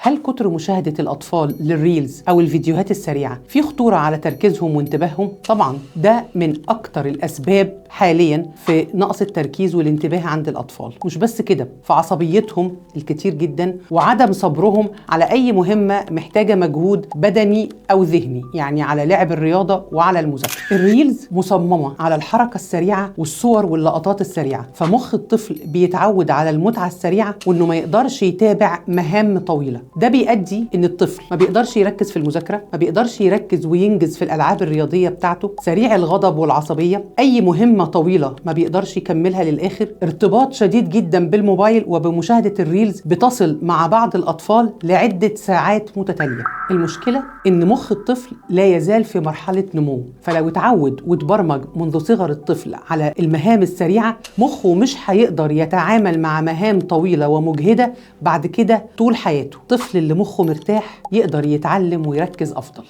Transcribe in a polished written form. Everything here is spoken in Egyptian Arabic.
هل كتر مشاهدة الأطفال لل reels أو الفيديوهات السريعة في خطورة على تركيزهم وانتباههم؟ طبعا ده من أكتر الأسباب حاليا في نقص التركيز والانتباه عند الأطفال. مش بس كده، في عصبيتهم الكتير جدا وعدم صبرهم على أي مهمة محتاجة مجهود بدني أو ذهني، يعني على لعب الرياضة وعلى المذاكرة. ال reels مصممة على الحركة السريعة والصور واللقطات السريعة، فمخ الطفل بيتعود على المتعة السريعة وإنه ما يقدرش يتابع مهام طويلة. ده بيؤدي إن الطفل ما بيقدرش يركز في المذاكرة، ما بيقدرش يركز وينجز في الألعاب الرياضية بتاعته، سريع الغضب والعصبية، أي مهمة طويلة ما بيقدرش يكملها للآخر، ارتباط شديد جدا بالموبايل وبمشاهدة ال reels بتصل مع بعض الأطفال لعدة ساعات متتالية. المشكلة إن مخ الطفل لا يزال في مرحلة نمو، فلو اتعود وتبرمج منذ صغر الطفل على المهام السريعة مخه مش هيقدر يتعامل مع مهام طويلة ومجهدة بعد كده طول حياته. الطفل اللي مخه مرتاح يقدر يتعلم ويركز أفضل.